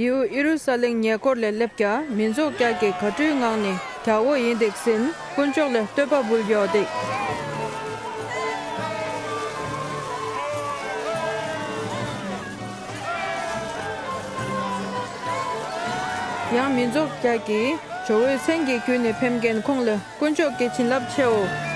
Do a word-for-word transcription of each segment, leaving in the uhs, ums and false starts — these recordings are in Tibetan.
ཡིའུ་ཨི་རུ་ས་ལིང་ཉེ་འཁོར་ལས་སླེབས་ཀྱ་མི་ཚོགས་ཀྱ་གི་ག་ཁྲུའི་ངང་ནས་གྱ་བོ་ཡིན་འདུག་ཟིན་དཀོན་མཆོག་ལས་བསྟོད་པ་འབུལ་ཡོད་འདུག་ཡང་མི་ཚོགས་ཀྱ་གི་ཇོ་བོའི་མཚན་གྱི་བརྒྱུད་ནས་ཕེབས་མཁན་ཁོང་ལ་དཀོན་མཆོག་གི་བྱིན་རླབས་ཆེའོ།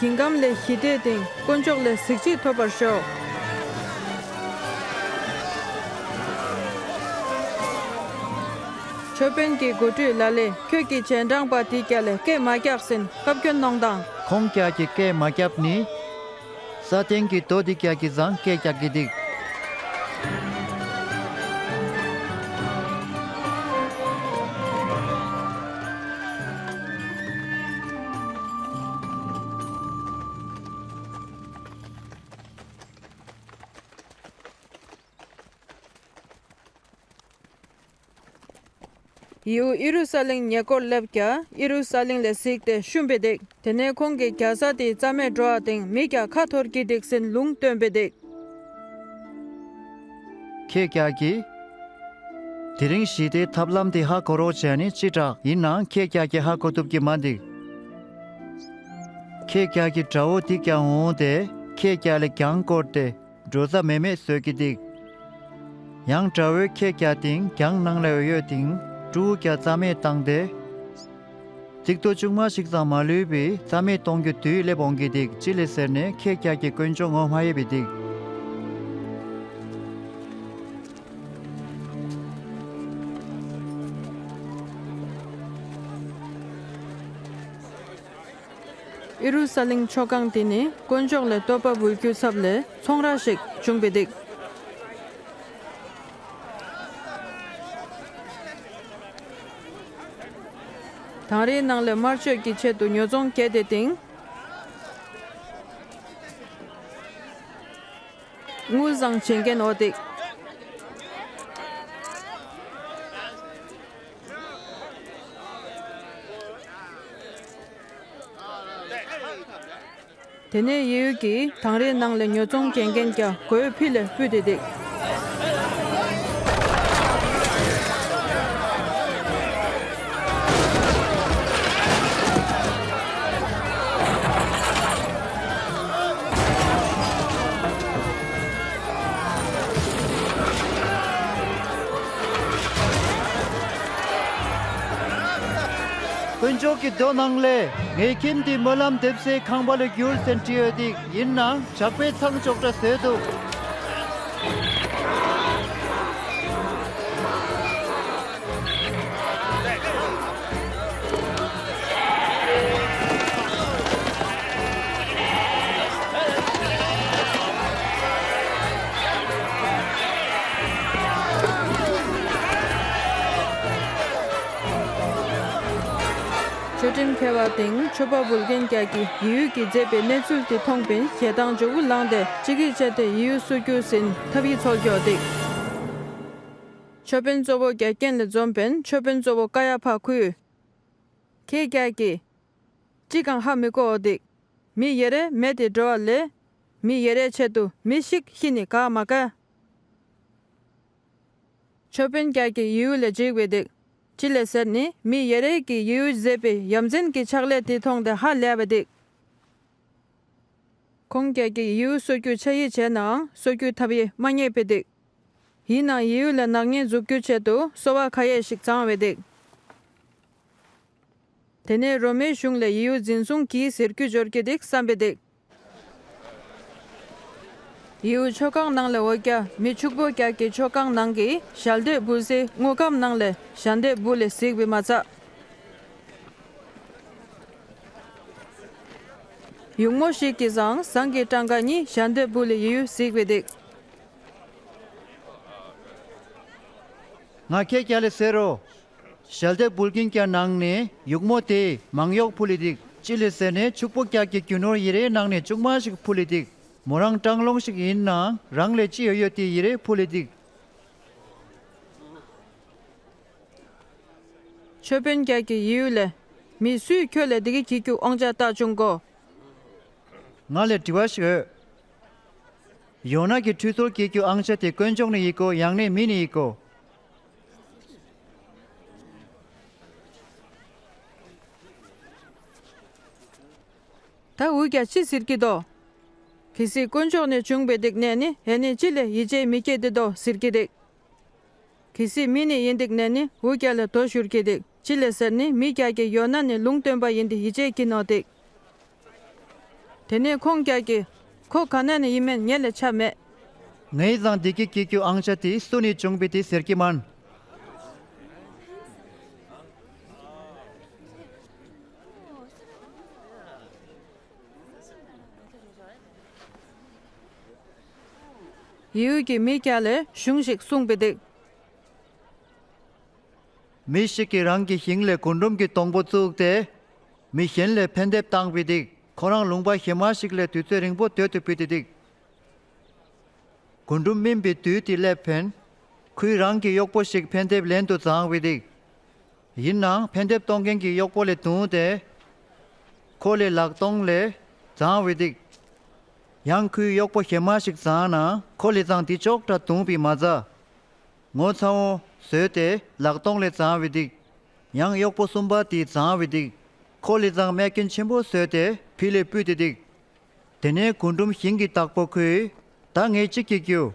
ཞིང་ཁམས་ལས་ཞི་བདེ་དང་དཀོན་མཆོག་ལས་གཟི་བརྗིད་ཐོབ་པར་ཤོག །ཆོས་དཔོན་གྱི་འགོ་ཁྲིད་ལ་ལས་ཁྱོད་ཀྱི་རྗེས་འབྲང་པ་དེ་ཀྱ་ལས་སྐད་མ་རྒྱག་ཟིན་བཀའ་བཀྱོན་གནོང་དང་། ཁོང་ཀྱ་གི་སྐད་མ་རྒྱབ་ནི། ས་སྟེང་གི་རྡོ་འདི་ཀྱ་གི་ཚང་སྐད་རྒྱག་གི་འདུག་ཡིའུ་ཨི་རུ་ས་ལིང་ཉེ་འཁོར་སླེབས་ཀྱ་ཨི་རུ་ས་ལིང་ལས་གཟིགས་ཏེ་བཤུམས་པའི་འདུག །དེ་ནས་ཁོང་གི་རྒྱལ་ས་དེ་རྩ་མེད་འགྲོ་བ་དང་མི་ཀྱ་ཁ་འཐོར་གྱི་འདུག་ཟིན་ལུང་སྟོན་པའི་འདུག །ཁྱེད་ཀྱ་གི། དེ་རིང་ཞི་བདེའི་ཐབས་ལམ་དེ་ཧ་གོ་རོགས་བྱས་ནི་ཅི་དྲག་ཡིན་ནའང་ཁྱེད་ཀྱ་གི་ཧ་གོ་ཐུབ་ཀྱི་མ་འདུག །ཁྱེད་ཀྱ་གི་དགྲ་བོ་དེ་ཀྱ་འོང་སྟེ་ཁྱེད་ཀྱ་ལས་གྱང་བསྐོར་ཏེ། འགྲོ་ས་མེད་མེད་བཟོས་ཀྱི་འདུག །ཡང་དགྲ་བོའི་ཁྱེད་ཀྱ་དེང་གྱང་ནང་ལ་ཡོད་ཡོད་དེང་ཀྲུའུ་ཀྱ་རྩ་མེད་བཏང་སྟེ། ཚིག་ཏོ་ཅུང་མ་ཞིག་ཙང་མ་ལུས་པའི་རྩ་མེད་གཏོང་རྒྱུ་དུས་སླེབས་འོང་གི་འདུག །ཅི་ལས་ཟེར་ནས་ཁྱེད་ཀྱ་གི་དཀོན་མཆོག་ངོ་མ་ཡེ་བའི་འདུག་ཨི་རུ་ས་ལིང་མཆོད་ཁང་དེ་ནི་དཀོན་མཆོག་ལ་བསྟོད་པ་འབུལ་རྒྱུ་ཚབ་ལས་ཚོང་ར་ཞིག་བྱུང་བའི་འདུག །དང་རའི་ནང་ལ་དམར་མཆོད་ཀྱི་ཆེད་དུ་ཉོ་ཚོང་བྱས་ཏེ་དེང་། དངུལ་བཟང་བྱེད་མཁན་འོ་དེ། དེ་ནས་ཡེའུ་གིས་དང་རའི་ནང་ལ་ཉོ་ཚོང་བྱེད་མཁན་ཀྱ་གོས་ཕི་ལ་ཕུད་དེ་དེ། དཀོན་མཆོག་གི་རྡོ་ནང་ལས་ངའི་ཁྱིམ་དེ་སྨོན་ལམ་འདེབས་སའི་ཁང་པ་ལ་འགྱུར་ཟེར་བྲིས་ཡོད་དེ། ཡིན་ནའང་ཇག་པས་ཚང་ཅོག་འདྲ་བཟོས་འདུག་མཆོད་སྤྲིན་འཁེལ་བ་དང་མཆོད་པ་འབུལ་མཁན་རྒྱ་གི་ཡིའུ་གིས་མཛད་པའི་གནས་ཚུལ་དེ་མཐོང་པས་ཞེ་སྡང་ཇོ་བོ་ལངས་ཏེ་ཅི་གིས་བྱས་ཏེ་ཡིའུ་གསོད་རྒྱུ་ཟིན་ཐབས་ཡིག་འཚོལ་རྒྱུ་དེ། མཆོད་དཔོན་གཙོ་བོ་རྒྱ་རྐྱེན་ལས་འཛོམས་པས་མཆོད་དཔོན་གཙོ་བོ་ཀ་ཡ་ཕ་ཁུས། ཁྱེད་རྒྱ་གི། ཅི་གང་ཧ་མི་གོ་འོ་དེ། མི་ཡེ་རེ་མེད་དེ་འགྲོ་བ་ལས། མི་ཡེ་རེ་ཆེད་དུ་མི་ཞིག་ཤི་ནི་ག་མ་ག་མཆོད་དཔོན་རྒྱ་གི་ཡིའུ་ལས་འཇིགས་པའི་འདུག །ཅི་ལས་ཟེར་ནི་མི་ཡེ་རེ་གི་ཡིའུ་མཛད་པའི་ཡ་མཚན་གྱི་ཕྱག་ལས་དེ་མཐོང་སྟེ་ཧ་ལས་པའི་འདུག །ཁོང་རྒྱ་གི་ཡིའུ་གསོད་རྒྱུ་ཆ་ཡིས་བྱས་ནའང་གསོད་རྒྱུ་ཐབས་ཡེ་མ་རྙེད་པའི་འདུག །ཡིན་ནའང་ཡིའུ་ལ་ནག་ཉེས་འཛུགས་རྒྱུ་ཆེད་དུ་གསོ་བ་ཁ་ཡེ་ཞིག་བཙང་བའི་འདུག ། དེ་ནས་རོ་མའི་གཞུང་ལས་ཡིའུ་འཛིན་བཟུང་གིས་ཟེར་རྒྱུ་འབྱོར་གྱི་འདུག་བསམ་པའི་འདུག །ཡིའུ་མཆོད་ཁང་ནང་ལ་འོ་རྒྱ་མི་ཕྱུག་པོ་རྒྱ་གི་མཆོད་ཁང་ནང་གི་ཞལ་འདེབས་འབུལ་སའི་དངུལ་ཁང་ནང་ལ་ཞལ་འདེབས་འབུལ་ལས་གཟིགས་པའི་མ་ཚད། ཡུགས་མོ་ཞིག་གིས་བཟང་བཟང་གི་གྲངས་ཀ་གཉིས་ཞལ་འདེབས་འབུལ་ལས་ཡིའུ་གཟིགས་པའི་འདུག་ང་ཁྱེད་རྒྱ་ལས་ཟེར་རོ། ཞལ་འདེབས་འབུལ་མཁན་གྱི་ནང་ནས་ཡུགས་མོ་དེས་མང་གཡོག་ཕུལ་ལེ་འདུག །ཅི་ལས་ཟེར་ནས་ཕྱུག་པོ་རྒྱ་གི་རྒྱུ་ནོར་ཡི་རེའི་ནང་ནས་ཅུང་མ་ཞིག་ཕུལ་ལེ་འདུག །མོ་རང་སྤྲང་སློང་ཞིག་ཡིན་ནའང་རང་ལས་ཅི་ཡོད་ཡོད་དེ་ཡི་རེ་ཕུལ་ལེ་འདུག་མཆོད་དཔོན་རྒྱ་གི་ཡིའུ་ལས། མི་སུས་ཁྱོད་ལས་འདི་གི་གྱི་རྒྱུ་དབང་ཆ་བཏགས་བྱུང་གོ །ང་ལས་དྲི་བ་ཞིག་ཡོད། ཡོ་ན་གི་ཁྲུས་གསོལ་བགྱིད་རྒྱུ་ཨང་ཆ་དེ་དཀོན་མཆོག་ནས་ཡིན་གོ། ཡང་ན་མི་ནས་ཡིན་གོ། ད་འུ་ཀྱ་ཅི་ཟེར་གྱི་འདུག་གལ་སྲིད་དཀོན་མཆོག་ནས་བྱུང་བའི་འདུག་ནས་ནི་ཨེ་ནི་ཅི་ལས་ཡིད་ཆེས་མི་སྐྱེ་དེ་འདུག་ཟེར་གྱི་འདུག་གལ་སྲིད་མི་ནས་ཡིན་འདུག་ནས་ནི་འུ་ཀྱ་ལ་དོ་ཞུར་གྱི་འདུག་ཅི་ལས་ཟེར་ནི་མི་ཀྱ་གི་ཡོ་ན་ནི་ལུང་སྟོན་པ་ཡིན་ཏེ་ཡིད་ཆེས་ཀྱི་ནོ་འདུག་དེ་ནས་ཁོང་ཀྱ་གི་ཁོ་ག་ནས་ནི་ཡིན་མིན་ངེད་ལ་ཆ་མེད། ངའི་བཟང་བདེ་སྐྱིད་སྐྱེ་རྒྱུ་ཨང་ཆ་དེ་སུ་ནས་བྱུང་བའི་དེ་ཟེར་གྱི་མིན། ཡིའུ་གི་མི་སྐྱ་ལས་གཞུང་ཞིག་གསུངས་པའི་འདུག་མི་ཞིག་གིས་རང་གི་ཞིང་ལས་རྒུན་འབྲུམ་གྱི་སྡོང་པོ་བཙུགས་ཏེ། མི་གཞན་ལས་ཕན་ཐབས་བཏང་བའི་འདུག་ཁོ་རང་ལུང་པ་གཞན་མ་ཞིག་ལས་དུས་ཚོད་རིང་པོ་སྡོད་དུ་ཕུལ་ཏེ་འདུག་རྒུན་འབྲུམ་སྨིན་པའི་དུས་དེ་སླེབས་ཕན། ཁོས་རང་གི་གཡོག་པོ་ཞིག་ཕན་ཐབས་ལེན་དུ་བྱང་བའི་འདུག་ཡིན་ནའང་ཕན་ཐབས་གཏོང་མཁན་གྱི་གཡོག་པོ་ལས་དུང་སྟེ། ཁོ་ལས་ལག་སྟོང་ལས་བྱང་བའི་འདུག་ཡང་ཁོའི་གཡོག་པོ་གཞན་མ་ཞིག་བྱང་ན་ཁོ་ལས་ཙང་དེ་ཅོག་འདྲ་དུང་བའི་མ་རྩ། ངོ་ཚ་བོ་བཟོས་ཏེ་ལག་སྟོང་ལས་བྱང་བའི་འདུག་ཡང་གཡོག་པོ་གསུམ་པ་དེ་བྱང་བའི་འདུག་ཁོ་ལས་ཙང་རྨས་སྐྱོན་ཆེན་པོ་བཟོས་ཏེ་ཕི་ལས་སྤུས་ཏེ་འདུག་དེ་ནས་རྒུན་འབྲུམ་ཞིང་གི་བདག་པོ་ཁོས། ད་ངས་ཅི་སྐྱེ་རྒྱུ།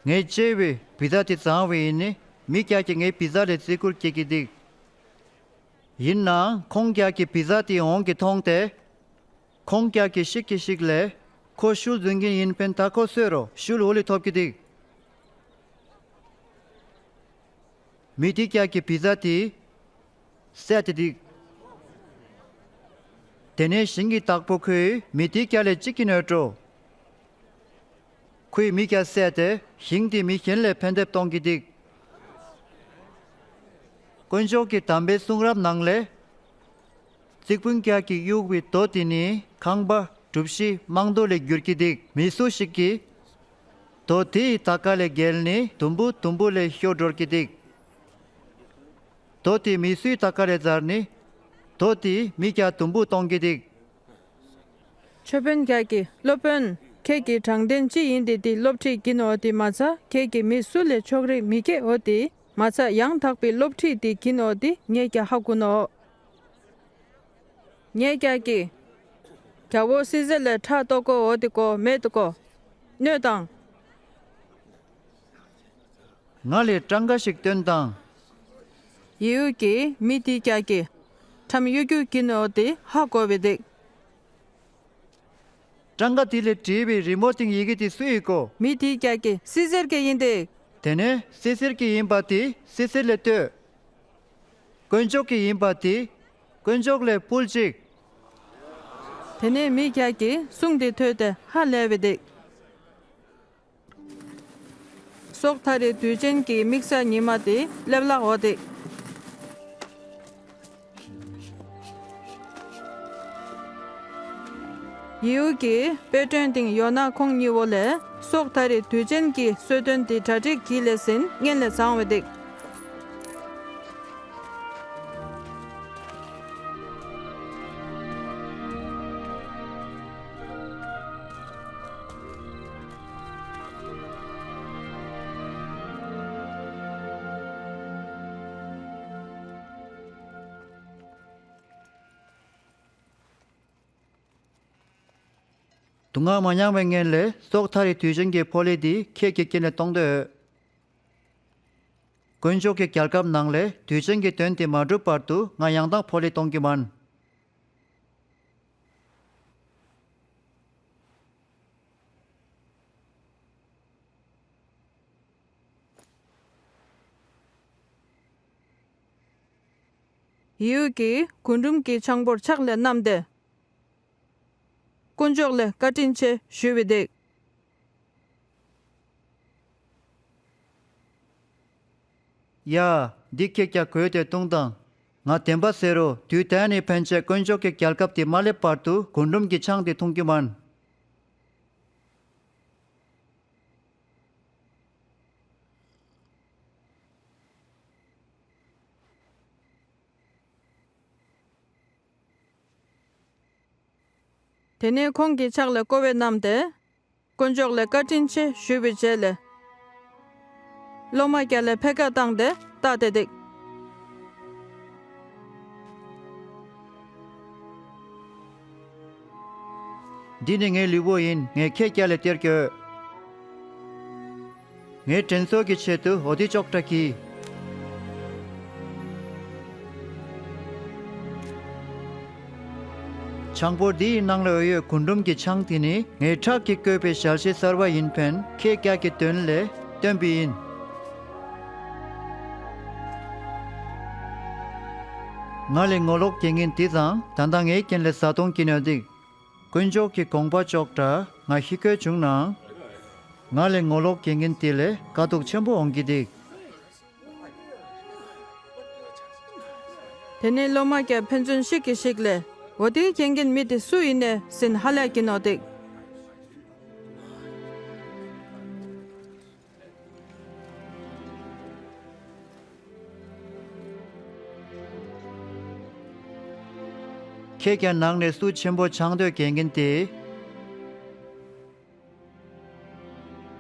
ངས་བཅོལ་བའི་བི་ཛ་དེ་བྱང་བའི་ཡིན་ནི་མི་སྐྱ་གིས་ངའི་བི་ཛ་ལས་བརྩི་བཀུར་སྐྱེ་གི་འདུག་ཡིན་ནའང་ཁོང་སྐྱ་གིས་བི་ཛ་དེ་འོང་གི་མཐོང་སྟེ། ཁོང་སྐྱ་གིས་ཤིག་གི་ཤིག་ལས། ཁོ་ཤུལ་འཛིན་གྱི་ཡིན་ཕན་ད་ཁོ་གསོད་རོགས་ཤུལ་འོ་ལི་ཐོབ་ཀྱི་འདུག་མི་དེ་སྐྱ་གི་བི་ཛ་དེ་བསད་དེ་འདུག་དེ་ནས་ཞིང་གི་བདག་པོ་ཁོས་མི་དེ་སྐྱ་ལས་གཅིག་གི་ནོར་འགྲོ། ཁོས་མི་སྐྱ་བསད་དེ་ཞིང་དེ་མི་གཞན་ལས་ཕན་ཐབས་གཏོང་གི་འདུག་དཀོན་མཆོག་གི་དམ་པའི་གསུང་རབ་ནང་ལས། རྩིག་དཔོན་སྐྱ་གིས་གཡུགས་པའི་རྡོ་དེ་ནི་ཁང་པ་གྲུ་བཞི་རྨང་རྡོ་ལས་འགྱུར་གྱི་འདུག་མི་སུ་ཞིག་གིས། རྡོ་དེ་ཡི་ཐད་ཀ་ལས་བརྒལ་ནས་དུམ་བུ་དུམ་བུ་ལས་ཤོར་འགྲོ་གི་འདུག་རྡོ་དེ་མི་སུའི་ཐད་ཀ་ལས་འཛར་ནས། རྡོ་དེས་མི་སྐྱ་དུམ་བུ་གཏོང་གི་འདུག་ཆོས་དཔོན་སྐྱ་གིས་སློབ་དཔོན། ཁྱེད་ཀྱི་དྲང་བདེན་ཅི་ཡིན་ཏེ་དེ་སློབ་ཁྲིད་ཀྱིན་ནོ་དེ་མ་ཚད་ཁྱེད་ཀྱིས་མི་སུ་ལས་ཕྱོགས་རིས་མི་སྐྱེ་འོ་དེ་མ་ཚད་ཡང་དག་པའི་སློབ་ཁྲིད་དེ་ཀྱིན་ནོ་དེ་ངས་ཀྱང་ཧ་གོ་ནོ། ངས་ཀྱང་གི་རྒྱལ་བོ་སི་ཟེར་ལས་ཁྲག་ལྟོགས་གོ་འོ་དེ་གོ་མེད་དུ་གོ་གནོད་དང་། ང་ལས་སྤྲང་ཀ་ཞིག་སྟོན་དང་། ཡིའུ་གིས་མི་དེ་སྐྱ་གི་ཁྲམ་གཡོ་སྒྱུ་གྱིན་ནོ་དེ་ཧ་གོ་བའི་འདུག་སྤྲང་ཀ་དེ་ལས་བྲིས་པའི་རི་མོ་སྟེང་ཡི་གེ་དེ་སུ་ཡི་གོ་མི་དེ་སྐྱ་གི་སི་ཟེར་གི་ཡིན་ཏེ། དེ་ནས་སི་ཟེར་གི་ཡིན་པ་དེ་སི་ཟེར་ལས་ལྟོས། དཀོན་མཆོག་གི་ཡིན་པ་དེ་དཀོན་མཆོག་ལས་ཕུལ་ཅིག་དེ་ནས་མི་སྐྱ་གི་གསུང་དེ་ཐོས་ཏེ་ཧ་ལས་པའི་འདུག་སོག་ཐ་རི་དུས་ཆེན་གྱི་དམིགས་བསལ་ཉི་མ་དེ་སླེབས་ལ་འོ་དེ། ཡིའུ་གིས་དཔེ་སྐྲུན་སྟེང་ཡོ་ན་ཁོང་གཉིས་བོ་ལས་སོག་ཐ་རི་དུས་ཆེན་གྱི་གསོལ་སྟོན་དེ་གྲ་སྒྲིག་གྱིས་ལས་ཟིན་སྔན་ལས་བཟང་བའི་འདུག་དུག་ལྔ་མ་མྱངས་པའི་སྔན་ལས་སོག་ཐ་རི་དུས་ཆེན་གྱི་ཕོ་ལི་འདི་ཁྱེད་ཀྱི་སྐྱིན་ལས་གཏོང་འདོད་ཡོད། དཀོན་མཆོག་གི་རྒྱལ་ཁབ་ནང་ལས་དུས་ཆེན་གྱི་དོན་དེ་མ་འགྲུབ་བར་དུ་ང་ཡང་དག་ཕོ་ལི་གཏོང་གི་མིན། ཡིའུ་གིས་རྒུན་འབྲུམ་གྱི་ཆང་ཕོར་ཕྱག་ལས་བསྣམས་ཏེ། དཀོན་མཆོག་ལས་བཀའ་དྲིན་ཆེ་ཞུས་པའི་འདུག་ཡ། འདི་ཁྱེད་ཀྱ་གོས་ཏེ་བཏུང་དང་། ང་བདེན་པ་ཟེར་རོ་དུས་ད་ནི་ཕན་ཆད་དཀོན་མཆོག་གི་རྒྱལ་ཁབ་དེ་མ་སླེབས་བར་དུ་རྒུན་འབྲུམ་གྱི་ཆང་དེ་འཐུང་རྒྱུ་མིན། དེ་ནས་ཁོང་གིས་ཕྱག་ལ་བསྐོར་བ་བསྣམས་ཏེ། དཀོན་མཆོག་ལ་བཀའ་དྲིན་ཆེ་ཞུས་པའི་རྗེས་ལ། སློབ་མ་བརྒྱ་ལ་ཕེ་ཁ་བཏང་སྟེ་བཏགས་ཏེ་འདུག་འདི་ནི་ངའི་ལུས་པོ་ཡིན། ངས་ཁྱེད་བརྒྱ་ལ་སྟེར་གྱི་ཡོད། ངའི་དྲིན་གཟོ་གི་ཆེད་དུ་འོ་དེ་ཅོག་འདྲ་གྱིས། ཆང་ཕོར་འདིའི་ནང་ལ་འོ་ཡོད་རྒུན་འབྲུམ་གྱི་ཆང་དེ་ནི་ངའི་ཁྲག་གིས་བཀོད་པའི་ཞལ་ཆད་གསར་བ་ཡིན་ཕན་ཁྱེད་བརྒྱ་གི་དོན་ལས་བཏོན་པའི་ཡིན། ང་ལས་ངོ་ལོག་བྱེད་མཁན་དེ་ཚང་ད་ལྟ་ངའི་རྐྱེན་ལས་བཟའ་བཏུང་གྱི་ནོ་འདིག་དཀོན་མཆོག་གི་དགོངས་པ་ཅོག་འདྲ་ང་ཤི་དགོས་བྱུང་ན། ང་ལས་ངོ་ལོག་བྱེད་མཁན་དེ་ལས་དཀའ་སྡུག་ཆེན་པོ་འོང་གི་འདུག་དེ་ནས་སློབ་མ་བརྒྱ་ཕན་ཚུན་ཞིག་གིས་ཞིག་ལ། འོ་དེའི་རྐྱེན་གྱིན་མི་དེ་སུ་ཡིན་ནས་ཟིན་ཧ་ལས་ཀྱི་ནོ་འདུག་ཁྱེད་ཀྱང་ནང་ནས་སུ་ཆེན་པོ་ཆང་འདོད་སྐྱེ་མཁན་དེ།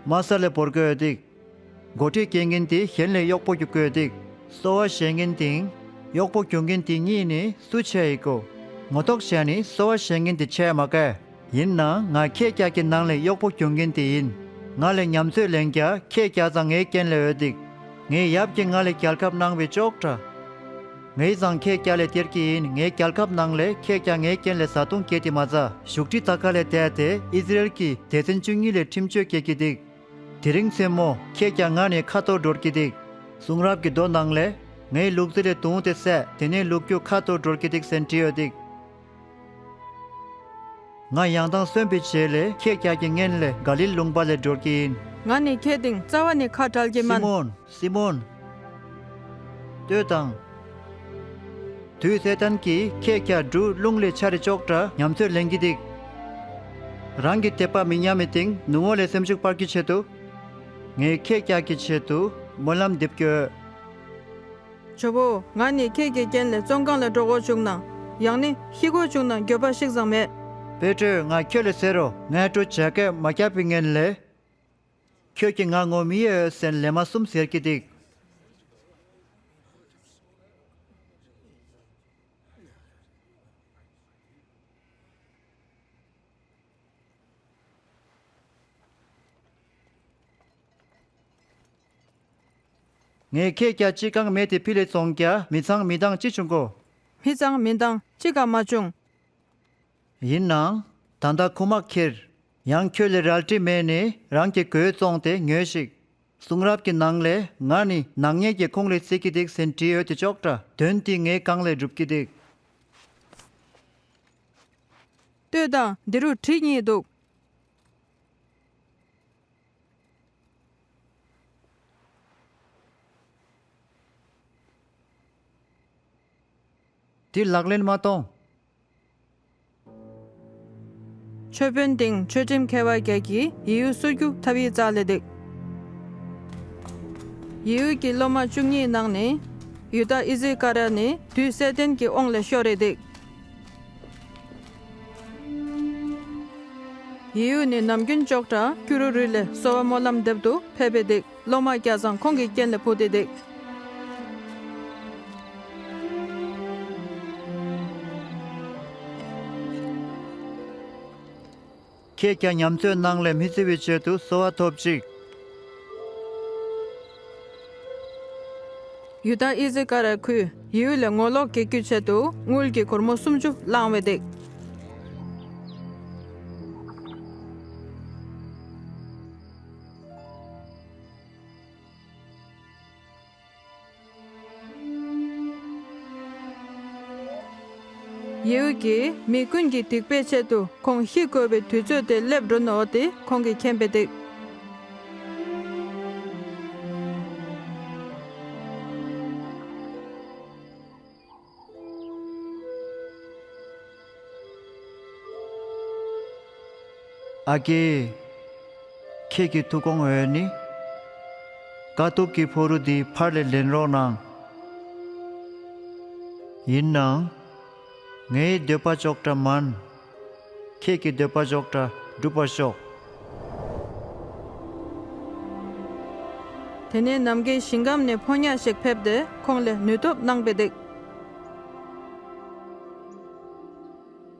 དམའ་ས་ལས་བོར་དགོས་འདུག་འགོ་ཁྲིད་སྐྱེ་མཁན་དེ་གཞན་ལས་གཡོག་པོ་རྒྱུག་དགོས་འདུག་གསོ་བ་བྱེད་མཁན་དེང་གཡོག་པོ་རྒྱུག་མཁན་དེ་གཉིས་ནི་སུ་ཆེ་ཡི་གོ་ངོ་ཐོག་བྱས་ནི་གསོ་བ་བྱེད་མཁན་དེ་ཆེ་མ་གས། ཡིན་ནའང་ང་ཁྱེད་ཀྱག་གི་ནང་ལས་གཡོག་པོ་རྒྱུག་མཁན་དེ་ཡིན། ང་ལས་ཉམས་ཚོད་ལེན་རྒྱ་ཁྱེད་ཀྱག་ཙང་ངའི་རྐྱེན་ལས་འོས་འདུག་ངའི་ཡབ་ཀྱིས་ང་ལས་རྒྱལ་ཁབ་གནང་བའི་ཅོག་འདྲ། ངའི་ཙང་ཁྱེད་ཀྱག་ལས་སྟེར་གྱི་ཡིན། ངའི་རྒྱལ་ཁབ་ནང་ལས་ཁྱེད་ཀྱག་ངའི་རྐྱེན་ལས་བཟའ་བཏུང་སྐྱེས་ཏེ་མ་ཚ། བཞུགས་ཁྲི་ད་ག་ལས་བསྡད་དེ་ཨིས་ར་ཨེལ་གྱི་སྡེ་ཚན་བཅུ་གཉིས་ལས་ཁྲིམས་གཅོད་སྐྱེ་གི་འདུག་དེ་རིང་མཚན་མོ་ཁྱེད་ཀྱག་ང་ནས་ཁ་ཐོར་འགྲོར་གྱི་འདུག་གསུང་རབ་ཀྱི་མདོ་ནང་ལས་ངའི་ལུག་རྫི་ལས་དུང་དེ་བསད་དེ་ནས་ལུག་ཁྱུ་ཁ་ཐོར་འགྲོར་གྱི་འདུག་ཟེར་བྲིས་ཡོད་འདུག་ང་ཡང་དང་གསོན་པའི་རྗེས་ལས་ཁྱེད་ཀྱག་གི་སྔན་ལས་ག་ལིལ་ལུང་པ་ལས་འགྲོ་གི་ཡིན། ང་ནི་ཁྱེད་དེང་རྩ་བ་ནས་ཁ་བྲལ་གྱི་སི་མོན། སི་མོན། ལྟོས་དང་། དུས་སེ་ཏན་གྱིས་ཁྱེད་ཀྱག་འབྲུ་རླུང་ལས་ཆ་རེ་ཅོག་འདྲ་ཉམས་ཚོད་ལེན་གྱི་འདུག་རང་གི་དད་པ་མི་ཉམས་མི་སྟེང་ནུ་མོ་ལས་སེམས་ཤུགས་སྤར་གྱི་ཆེད་དུ། ངས་ཁྱེད་ཀྱག་གི་ཆེད་དུ་སྨོན་ལམ་འདེབས་ཀྱི་ཡོད། ཇོ་བོ། ང་ནི་ཁྱེད་ཀྱི་རྐྱེན་ལས་བཙོན་ཁང་ལ་འགྲོ་དགོས་བྱུང་ན། ཡང་ནི་ཤི་དགོས་བྱུང་ན་འགྱོད་པ་ཞིག་ཙང་མེད། པེ་ཏྲོས་ང་ཁྱོད་ལ་ཟེར་རོ། ངས་སྤྲོ་བྱ་སྐད་མ་བརྒྱབ་པའི་སྔན་ལས། ཁྱོད་ཀྱིས་ང་ངོ་མི་ཡེ་ཟེར་ལན་མ་གསུམ་ཟེར་གྱི་འདུག་ངས་ཁྱེད་ཀྱག་ཅི་གང་མེད་དེ་ཕི་ལས་བཙོང་རྒྱ་མི་ཚང་མི་འདང་ཅི་བྱུང་གོ་མི་ཚང་མི་འདང་ཅི་གང་མ་བྱུང་། ཡིན་ནའང་། ད་ལྟ་ཁུག་མ་ཁྱེར། ཡང་ཁྱོད་ལས་རལ་གྲི་མེད་ནས་རང་གི་གོས་བཙོང་སྟེ་ཉོས་ཤིག་གསུང་རབ་ཀྱི་ནང་ལས་ང་ནི་ནག་ཉེས་ཀྱི་ཁོང་ལས་བརྩི་གི་འདུག་ཟེར་བྲིས་ཡོད་དེ་ཅོག་འདྲ་དོན་དེ་ངའི་གང་ལས་སྒྲུབ་ཀྱི་འདུག་ལྟོས་དང་འདི་རུ་གྲི་གཉིས་འདུག་འདི་ལག་ལེན་མ་གཏོང་། ཆོས་དཔོན་དེང་ཆོས་ཁྲིམས་མཁས་པ་བརྒྱད་ཀྱིས་ཡེའུ་གསོད་རྒྱུ་ཐབས་ཡིག་བཙལ་ལེ་འདུག་ཡེའུ་གི་སློབ་མ་བཅུ་གཉིས་ནང་ནས་ཡུ་དཱ་ཨི་ཟི་ཀ་ར་ནི་དུས་སེ་ཏན་གྱི་དབང་ལས་ཤོར་རེ་འདུག་ཡེའུ་ནི་ནམ་རྒྱུན་ཅོག་འདྲ་ཀུ་རུ་རུ་ལས་གསོལ་བ་སྨོན་ལམ་འདེབས་དུ་ཕེབས་པའི་འདུག་སློབ་མ་བརྒྱ་ཚང་ཁོང་གི་རྐྱེན་ལས་བུད་དེ་འདུག་ཁྱེད་ཀྱང་ཉམས་ཚོད་ནང་ལས་མི་བརྩི་བའི་ཆེད་དུ་གསོལ་བ་ཐོབ་ཅིག་ཡུ་དཱ་ཨི་ཟི་ཀ་ར་ཁུས་ཡེའུ་ལས་ངོ་ལོག་གི་རྒྱུ་ཆེད་དུ་དངུལ་གྱི་སྒོར་མོ་སུམ་ཅུ་བླངས་བའི་འདུག་ཡེའུ་གིས་མི་ཀུན་གྱི་སྡིག་པའི་ཆེད་དུ་ཁོང་ཤི་དགོས་པའི་དུས་ཚོད་དེ་སླེབས་འགྲོ་ནོ་དེ་ཁོང་གིས་མཁྱེན་པའི་འདུག་ཨ་ཀེ། ཁྱེད་ཀྱི་ཐུགས་དགོངས་འོས་ནི། དཀའ་སྡུག་གི་ཕོ་རུ་འདི་ཕར་ལས་ལེན་རོགས་གནང་། ཡིན་ནའང་། ངའི་འདོད་པ་ཅོག་འདྲ་མན། ཁྱེད་ཀྱི་འདོད་པ་ཅོག་འདྲ་འགྲུབ་པར་ཤོག་དེ་ནས་ནམ་མཁའི་ཞིང་ཁམས་ནས་ཕོ་ཉ་ཞིག་ཕེབས་ཏེ་ཁོང་ལ་ནུས་སྟོབས་གནང་བས་འདུག་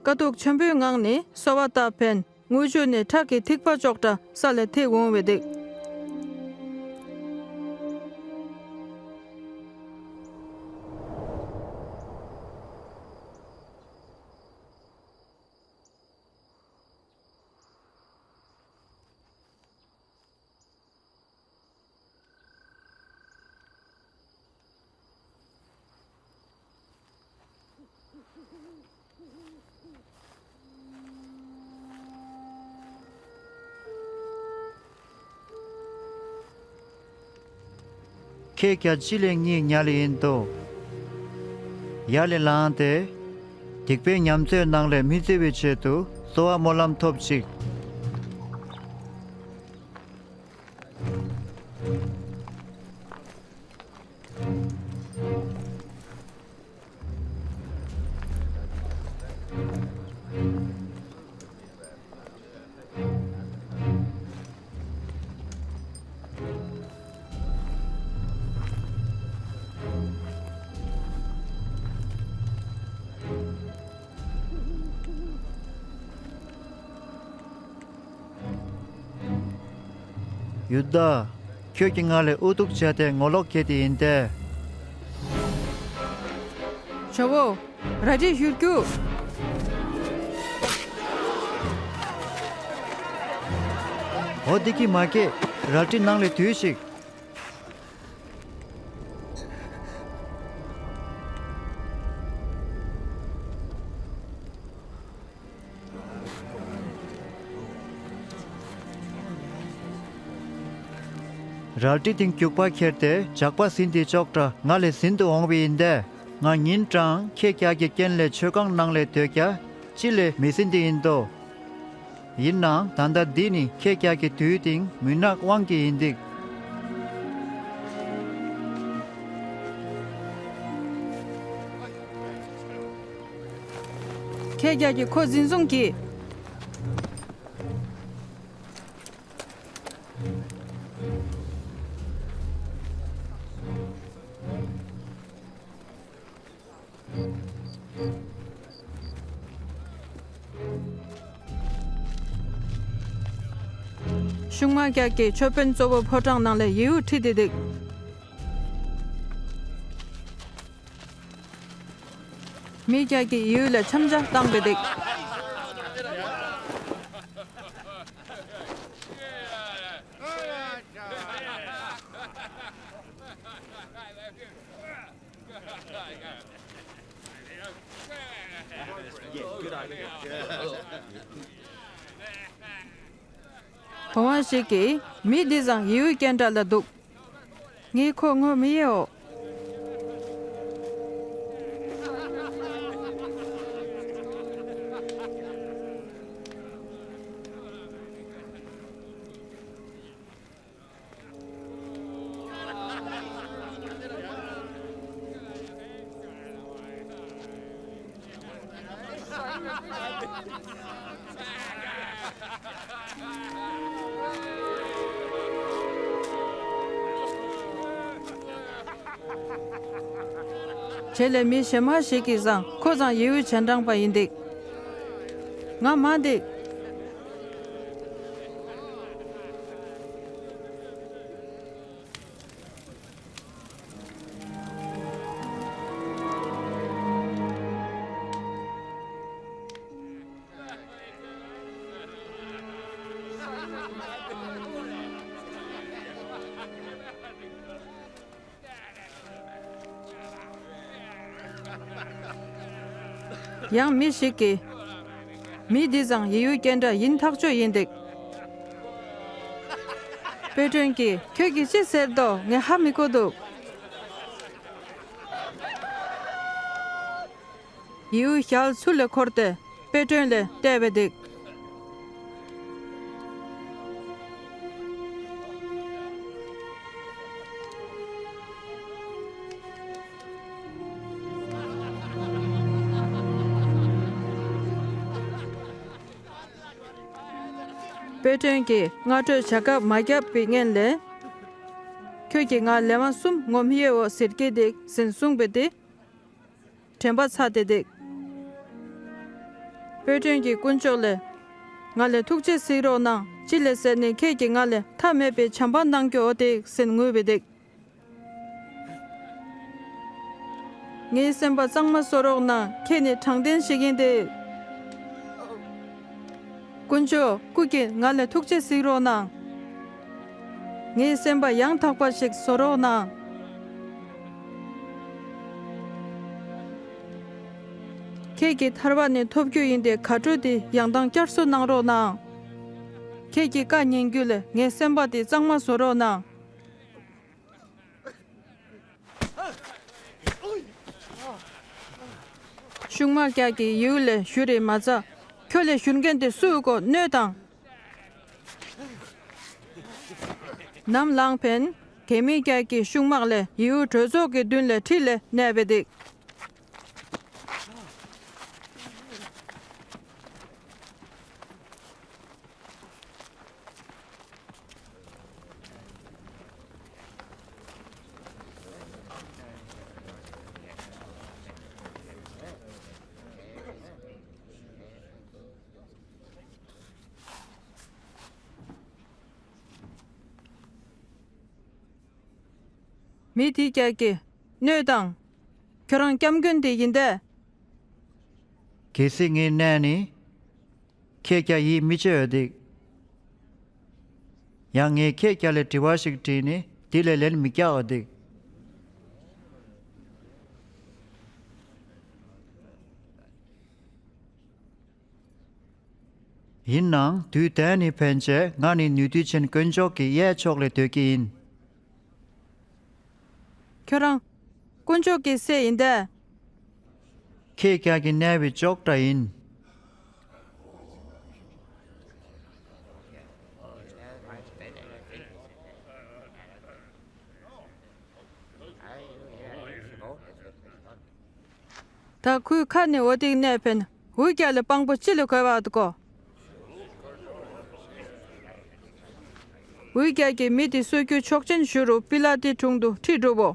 དཀའ་སྡུག་ཆེན་པོའི་ངང་ནས་གསོལ་བ་བཏབ་ཕན་དངུལ་ཆུ་ནས་ཁྲག་གི་ཐིགས་པ་ཅོག་འདྲ་ས་ལ་ཐིགས་འོང་བས་འདུག་ཁྱེད་ཀྱང་གཅིག་ལས་གཉིས་ཉལ་ཡིན་དོ། ཡར་ལས་ལངས་ཏེ། སྡིག་པའི་ཉམས་ཚོད་ནང་ལས་མི་བརྫི་བའི་ཆེད་དུ་གསོལ་བ་སྨོན་ལམ་ཐོབ་ཅིག་ཡུ་དཱ། ཁྱོད་ཀྱིས་ང་ལ་ཨུ་ཐུག་བྱས་ཏེ་ངོ་ལོག་བྱས་ཏེ་ཡིན་ཏེ། ཇོ་བོ། རལ་གྲི་གཞུ་རྒྱུ། འོ་འདི་གིས་མ་སྐྱེས། རལ་གྲི་ནང་ལ་དུས་ཤིག་རལ་གྲི་དེ་རྒྱུག་པ་ཁྱེར་ཏེ་ཇག་པ་ཟིན་དེ་ཅོག་འདྲ་ང་ལ་ཟིན་དུ་འོང་བས་ཡིན་ཏེ། ང་ཉིན་གྲངས་ཁྱེད་ཀྱག་གི་རྐྱེན་ལས་མཆོད་ཁང་ནང་ལ་སྡོད་ཀྱག་ཅི་ལས་མི་ཟིན་དེ་ཡིན་དོ། ཡིན་ནའང་ད་ལྟ་འདི་ནི་ཁྱེད་ཀྱག་གི་དུས་དེང་མུན་ནག་དབང་གིས་ཡིན་འདུག་ཁྱེད་ཀྱག་གིས་ཁོ་འཛིན་བཟུང་གྱིས། ཤུག་མ་རྒྱག་གི་ཆོས་དཔོན་གཙོ་བོ་ཕོ་བྲང་ནང་ལ་ཡིའུ་ཁྲིད་དེ་འདུག་མི་རྒྱག་གི་ཡིའུ་ལ་འཆམ་ཆ་བཏང་བས་འདུག་བུ་མོ་ཞིག་གིས་མི་འདི་བཟང་ཡིའུ་ཀེན་ཏྲ་ལ་འདུག་ངས་ཁོ་ངོ་མི་ཡེའོ། རྗེས་ལ་མི་གཞན་མ་ཞིག་གིས་བཟང་ཁོ་བཟང་ཡིའུ་བྱེ་འབྲང་པ་ཡིན་འདུག་ང་མ་འདུག་ཡང་མི་ཞིག་གིས། མི་འདི་བཟང་ཡིའུ་ཀེན་ཏྲ་ཡིན་ཐག་ཆོད་ཡིན་འདུག་དཔེ་སྐྲུན་གྱིས་ཁྱོད་ཀྱིས་ཅི་ཟེར་དོ་ངས་ཧ་མི་གོ་འདུག་ཡིའུ་ཞལ་ཚུར་ལ་འཁོར་ཏེ་དཔེ་སྐྲུན་ལ་བལྟས་པས་འདུག་དཔེ་སྐྲུན་གྱིས་སྔ་དྲོའི་བྱ་སྐབས་མ་བརྒྱབ་པའི་སྔོན་ལ། ཁྱོད་ཀྱིས་ང་ལེ་དབང་གསུམ་ངོམ་ཧེ་འོ་ཟེར་གྱི་འདུག་ཟེར་གསུངས་པས་ཏེ། དྲན་པ་ཚར་ཏེ་འདུག་དཔེ་སྐྲུན་གྱི་དཀོན་མཆོག་ལས། ང་ལ་ཐུགས་རྗེ་གཟིགས་རོགས་གནང་། ཅི་ལས་ཟེར་ན་ཁྱེད་ཀྱིས་ང་ལ་ཐ་མལ་པའི་བྱམས་པ་གནང་རྒྱུ་འོ་དེ་ཟེར་ངུས་པའི་འདུག་ངའི་སེམས་པ་གཙང་མ་བཟོ་རོགས་གནང་། ཁྱེད་ནི་དྲང་བདེན་ཞིག་ཡིན་ཏེ། དཀོན་མཆོག་སྐུ་གིས་ང་ལ་ཐུགས་རྗེ་གཟིགས་རོགས་གནང་། ངའི་སེམས་པ་ཡང་དག་པ་ཞིག་བཟོ་རོགས་གནང་། ཁྱེད་ཀྱི་ཐར་པ་ནི་ཐོབ་རྒྱུ་ཡིན་ཏེ། དགའ་སྤྲོ་དེ་ཡང་དང་བསྐྱར་གསོ་གནང་རོགས་གནང་། ཁྱེད་ཀྱི་བཀའ་ཉན་རྒྱུ་ལས་ངའི་སེམས་པ་དེ་གཙང་མ་བཟོ་རོགས་གནང་། ཤུག་དམག་རྒྱགས་ཀྱིས་ཡིའུ་ལ་ཞུ་རེ་མ་ཚ། ཁྱོད་ལ་ཞུ་མཁན་དེ་སུའི་གོ་གནོད་དང་། ནམ་ལངས་ཕན། གད་མི་རྒྱགས་ཀྱིས་ཤུག་དམག་ལ་ཡིའུ་གྲོས་ཚོགས་ཀྱི་མདུན་ལ་ཁྲིད་ལ་གནས་པའི་འདུག་མི་དེ་རྒྱགས་ཀྱིས་གནོད་དང་། ཁྱོད་རང་སྐྱབས་མགོན་དེ་ཡིན་ཏེ། གལ་སྲིད་ངས་གནས་ནི། ཁྱེད་ཀྱང་ཡིད་མི་ཆེས་འོ་འདུག་ཡང་ངས་ཁྱེད་ཀྱང་ལ་དྲི་བ་ཞིག་དྲིས་ནི་དེ་ལ་ལན་མི་རྒྱག་འོ་འདུག་ཡིན་ནའང་དུས་དེ་ནས་ཕན་ཆད་ང་ནི་ནུས་མཐུ་ཅན་དཀོན་མཆོག་གི་གཡས་ཕྱོགས་ལ་སྡོད་ཀྱི་ཡིན། ཁྱོད་རང་དཀོན་མཆོག་གི་སྲས་ཡིན་ཏེ། ཁྱེད་ཀྱང་གི་གནས་པའི་ཅོག་འདྲ་ཡིན། ད་ཁོའི་ཁ་ནས་འོ་དེ་གནས་ཕན། འུ་རྒྱ་ལ་དཔང་པོ་ཅི་ལ་གོ་བ་འདུག་གོ་འུ་རྒྱ་གི་མི་དེ་གསོད་རྒྱུ་ཆོག་མཆན་ཞུ་རུ་པི་ལ་ཏི་དྲུང་དུ་ཁྲིད་འགྲོ་བོ།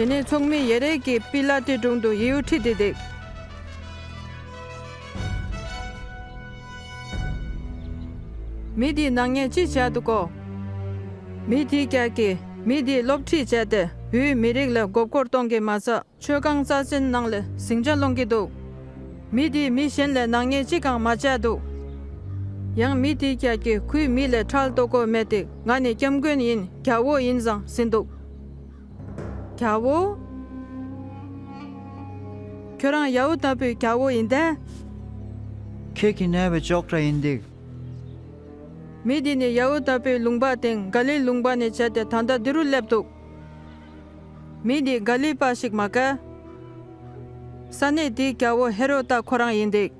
དེ་ནས་ཚོགས་མི་ཡེ་རེ་གིས་པི་ལ་ཏི་དྲུང་དུ་ཡིའུ་ཁྲིད་དེ་འདུག་མི་དེའི་ནག་ཉེས་ཅི་བྱས་འདུག་གོ་མི་དེའི་རྒྱ་གིས་མི་དེའི་སློབ་ཁྲིད་བྱས་ཏེ་བོད་མི་རིགས་ལ་མགོ་སྐོར་གཏོང་གི་མ་ཚད། མཆོད་ཁང་རྩ་ཆེན་ནང་ལ་ཟིང་ཆ་སློང་གི་འདུག་མི་དེས་མི་གཞན་ལ་ནག་ཉེས་གཅིག་ཀྱང་མ་བྱས་འདུག་ཡང་མི་དེའི་རྒྱ་གིས་ཁོའི་མི་ལ་ཁྲལ་གཏོང་དགོས་མེད་དེ། ང་ནི་སྐྱབས་མགོན་ཡིན། རྒྱལ་པོ་ཡིན་ཟེར་ཟིན་འདུག་རྒྱལ་པོ། ཁྱོད་རང་ཡ་ཧུ་དཱ་པའི་རྒྱལ་པོ་ཡིན་ཏེ། ཁྱེད་ཀྱི་གནས་པའི་ཅོག་འདྲ་ཡིན་འདུག་མི་དེ་ནི་ཡ་ཧུ་དཱ་པའི་ལུང་པ་དང་ག་ལིལ་ལུང་པ་ནས་བྱས་ཏེ་ད་ལྟ་འདི་རུ་སླེབས་འདུག་མི་འདི་ག་ལི་པ་ཞིག་མ་ག་ས་གནས་འདིའི་རྒྱལ་པོ་ཧེ་རོ་ད་ཁོ་རང་ཡིན་འདུག་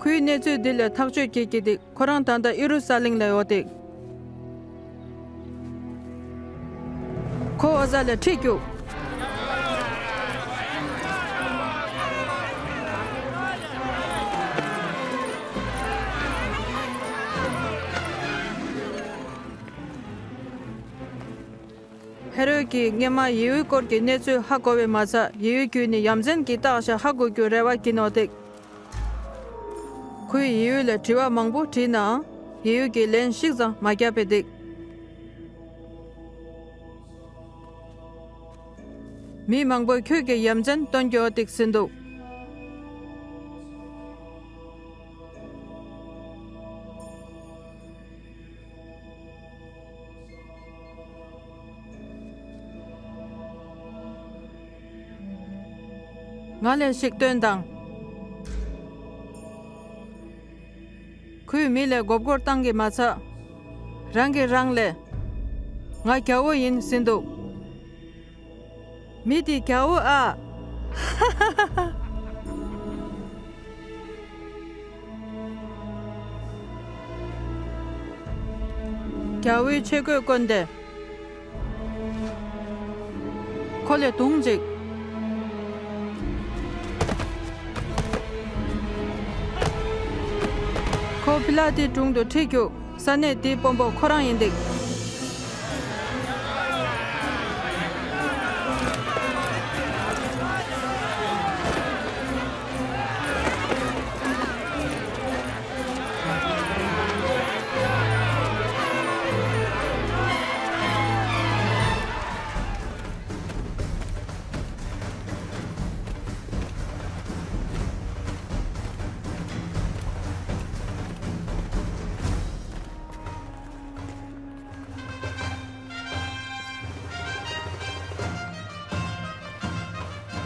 ཁོའི་གནས་ཚུལ་འདི་ལས་ཐག་གཅོད་བྱེད་ཀྱི་འདུག་ཁོ་རང་ད་ལྟ་ཨི་རུ་ས་ལིང་ལ་ཡོད་འདུག་ཁོ་འོ་ཟ་ལ་ཁྲིད་རྒྱུག་ཧེ་རོད་ཀྱིས་སྔོན་མ་ཡེའུའི་སྐོར་གྱི་གནས་ཚུལ་ཧ་གོ་བས་མ་ཚད། ཡེའུ་ཁྱོད་ནི་ཡ་མཚན་གྱི་རྟགས་ཤིག་ཧ་གོ་རྒྱུ་རེ་བ་གྱིན་ནོ་སྟེ། ཁོས་ཡེའུ་ལ་དྲི་བ་མང་པོ་དྲིས་ནའང་ཡེའུ་གིས་ལན་ཞིག་ཙམ་མ་བརྒྱབ་པས་འདུག་མི་མང་པོས་ཁྱོད་ཀྱི་ཡ་མཚན་སྟོན་རྒྱུ་འདུག་ཟེར་འདུག་ང་ལ་ཞིག་སྟོན་དང་། ཁོས་མི་ལ་མགོ་སྐོར་བཏང་གི་མ་ཚད། རང་གིས་རང་ལ། ང་རྒྱལ་པོ་ཡིན་ཟེར་འདུག་མི་དེ་རྒྱལ་པོ་ཨ། རྒྱལ་པོའི་ཆས་གོས་གོན་ཏེ། ཁོ་ལ་རྡུང་ཅིག་ཁོ་ཕི་ལ་ཏིའི་དྲུང་དུ་ཁྲིད་རྒྱུགས། ས་གནས་དེའི་དཔོན་པོ་ཁོ་རང་ཡིན་འདུག་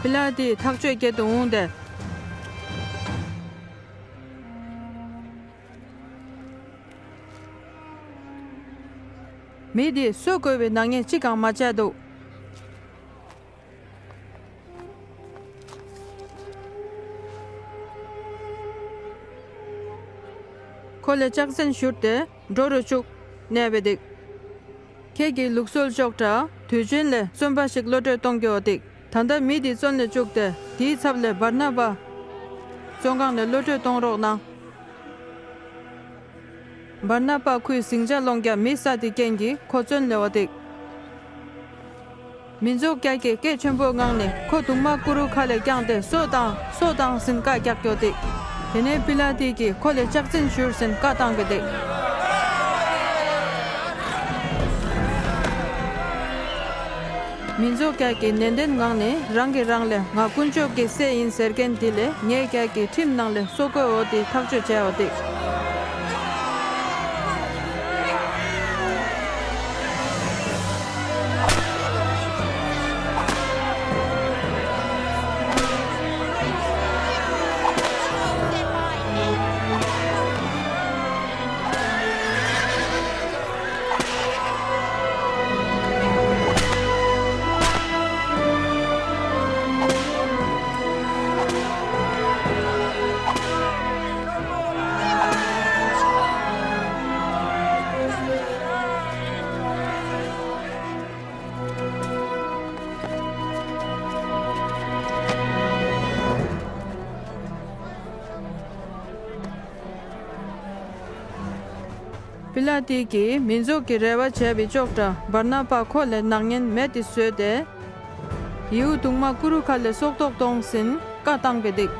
ཕི་ལ་ཏི་ཐག་གཅོད་བྱེད་དུ་འོངས་ཏེ། མི་དེས་གསོད་དགོས་པའི་ནག་ཉེས་གཅིག་ཀྱང་མ་བྱས་འདུག་ཁོ་ལ་ལྕག་སྲན་བཞུར་ཏེ་འགྲོ་རུ་བཅུག་གནས་པའི་འདུག་ཁྱེད་ཀྱིས་ལུགས་སྲོལ་ཅོག་འདྲ་དུས་ཆེན་ལ་བཙོན་པ་ཞིག་གློད་གྲོལ་གཏོང་རྒྱུ་འདུག་ད་ལྟ་མི་དེ་བཙོན་ལ་བཅུག་སྟེ་དེའི་ཚབ་ལ་བར་ན་པ་བཙོན་ཁང་ནས་གློད་གྲོལ་གཏོང་རོགས་གནང་། བར་ན་པ་ཁོའི་ཟིང་ཆ་སློང་རྒྱུ་མེད་ས་དེ་རྐྱེན་གྱིས་ཁོ་བཙོན་ལ་བ་འདུག་མི་ཚོགས་ཀྱ་ཀྱིས་སྐད་ཆེན་པོའི་ངང་ནས་ཁོ་གདུང་མ་ཀུ་རུ་ཁ་ལ་བརྐྱངས་ཏེ་གསོད་དང་གསོད་དང་ཟེར་བཀའ་རྒྱག་རྒྱུ་འདུག་དེ་ནས་པི་ལ་ཏི་གིས་ཁོ་ལ་ལྕག་སྲན་བཞུར་ཟེར་བཀའ་བཏང་གི་འདུག་མི་ཚོགས་ཀྱ་ཀྱིས་ནན་ཏན་ངང་ནས་རང་གིས་རང་ལ་ང་དཀོན་མཆོག་གི་སྲས་ཡིན་ཟེར་མཁན་དེ་ལ་ངའི་ཀྱ་ཀྱིས་ཁྲིམས་ནང་ལ་སྲོག་བཀོད་འོ་དེ་ཐག་གཅོད་བྱས་འོ་དེ། པི་ལ་ཏི་གིས་མི་ཚོགས་ཀྱི་རེ་བ་བྱས་པའི་ཅོག་འདྲ་བར་ན་པ་ཁོ་ལ་ནག་ཉེས་མེད་དེ་བཟོས་ཏེ། ཡེའུ་གདུང་མ་ཀུ་རུ་ཁ་ལ་སྲོག་ཐོག་གཏོང་ཟིན་བཀའ་བཏང་པའི་འདུག